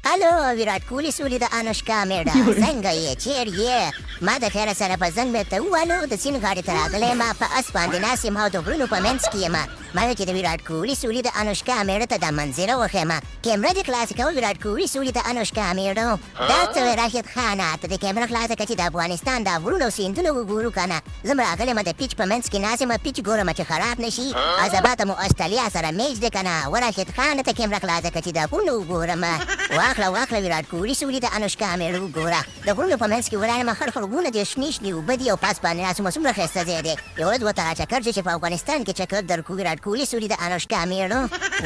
الو ویراټ کوهلي سولي د انوشکا میړه، څنګه یې، چیر یې؟ ما د خیره سره په زنګ مې ته ووالو، د سیند غاړې ته راغلی یم، په اس باندې ناست یم او د غرونو په منځ کې یم. ما ویل چې د ویراټ کوهلي سولي د انوشکا میړه ته دا منظره وښیم. کیمره دې خلاصه کوه ویراټ کوهلي سولي د انوشکا میړه. دا څه وایې راشد خانه، ته دې کیمره خلاصه کړه چې د افغانستان دا غرونه او سیندونه وګورو کنه. زه هم راغلی یم، د پیچ په منځ کې ناست یم، پیچ ګورم چې خراب نه شي. او سبا ته مو استرالیا سره میچ دی کنه. وراشد خانه ته کیمره خلاصه کړه چې دا غرونه وګورم. واخله واخله ویراټ کوهلي سولي د انوشکا میړه وګوره. د غرونو په منځ کې ولاړ یم، خړ خړ غرونه دي، شنې شنې اوبه دي او پاس باندې ناست یم. څومره ښایسته ځای دی. یوه ورځ ورته راچکر شي چې په افغانستان کې چکر درکړو. ویراټ کوهلي سولي د انوشکا میړه.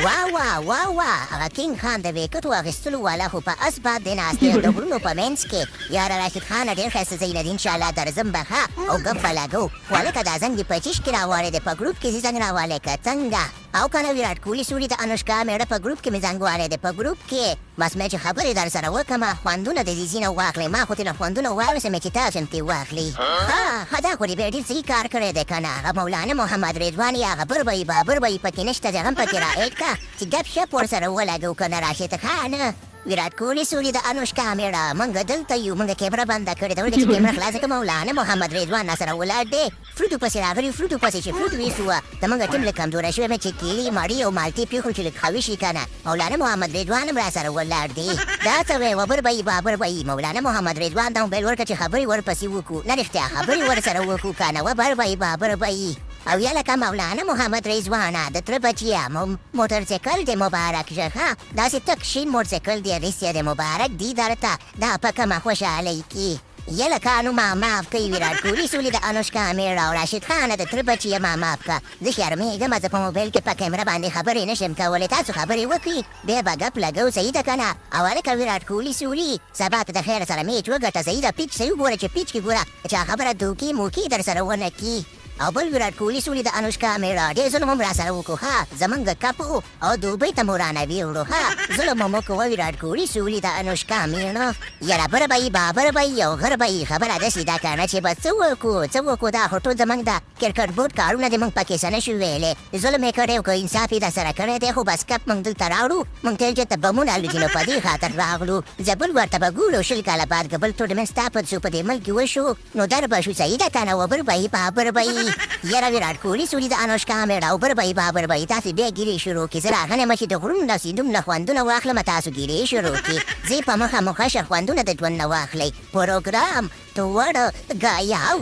وا وا وا وا، هغه کینګ خان د ویکټو اخیستلو والا خو په اس باندې ناست دی د غرونو په منځ کې. یاره راشد خانه ډېر ښایسته ځایونه دي، انشاالله درځم به ښه او ګپ به لګو. خو هلکه دا زنګ دې په چیش کې راوړی دی، په ګروپ کې دې زنګ راوړی که څنګه؟ او کنه ویراټ کوهلي سوري د انوشکا میړه، په ګروپ کې مې زنګ وهلی دی، په ګروپ کې. بس مې چې خبرې در سره وکړم، خوندونه د دې ځینه واخلئ. ما خو ترېنه خوندونه واخیستل، مې چې تاسو هم ترې واخلئ. ښه ښه، دا خو دې بیا ډېر صحیح کار کړی دی کنه. هغه مولانا محمد رضوان یا هغه بر به بابر به پکې نشته، زه هم پکې را اډ کا چې ګپ شپ ورسره ولګو کنه راشد خانه. ویراټ کوهلي سوري د انوشکا میړه، مونږ دلته یو، مونږ کیمره بنده کړې ده، ولې چې کیمره خلاصه کړه مولانا محمد رضوان راسره ولاړ دی. فروټو پسې راغلي، فروټو پسې چې فروټ ویسو د مونږ ټیم لږ کمزوری شوی، مې چې کیلي، مړی او مالټې پرېښو چې لږ قوي شي کنه. مولانا محمد رضوان هم راسره ولاړ دی. دا څه وایې، وبر به یي بابر به یي. مولانا محمد رضوان ته موبایل ورکړه چې خبرې ورپسې وکړو. نه رښتیا خبرې ورسره وکړو کنه، وبر به یي بابر به یي. او یلکه مولانا محمد رضوانه د تره بچیه، موټر سایکل دې مبارک شه، ښه داسې تک شین موټرسایکل دې اخیستی دی، مبارک دي درته، دا په کومه خوشحالۍ کې. یلکه نو ما معاف کړئ، ویراټ کوهلي سولي د انوشکا میړه او راشد خانه د تره بچیه ما معاف کړه، زه شرمېږم، زه په موبایل کې په کیمره باندې خبرې نه شم کولی، تاسو خبرې وکړئ بیا به ګپ لګو، صحیح ده که نه؟ او هلکه ویراټ کوهلي سولي سبا ته د خیره سره میچ وګټه، صحیح ده؟ پیچ صحیح وګوره چې پیچ کې ګوره چا خبره دوکې موکې درسره ونه کړي. او بل ویراټ کوهلي سولي د انوشکا میړه، ډېر ظلم هم راسره وکړو، ښه زمونږ کپ و او دوبۍ ته مو رانه ویوړو، ښه ظلم مو وکړو. ویراټ کوهلي سولي د انوشکا میړه، یاره بر به یي بابر به یي او غر به یي، خبره داسې ده که نه چې به څه وکړو څه وکړو، دا خو ټول زمونږ د کرکټ بورډ کارونه دي، مونږ پکې څه نه شو ویلی. ظلم یې کړی او که انصاف یې درسره کړی دی، خو بس کپ مونږ دلته راوړو، مونږ تل چېرته بمونه الوزي نو په دې خاطر راغلو. زه بل ورته به ګورو 20 کاله بعد که بل ټورنمنټ ستا په څو په دې ملک کې وشو نو در به شو، صحیح ده کنه؟ وبر به یي بابر به یي. یاره ویراټ کوهلي سوري د انوشکا میړه، وبر به یي بابر به یي. تاسو بیا ګیرې شروع کړي، زه راغلی یم چې د غرونو نه سیندونو نه خوندونه واخلم، تاسو ګیرې شروع کړي. ځئ په مخه مو ښه شه، خوندونه د ژوند نه واخلئ. پروګرام توړ ګایاو.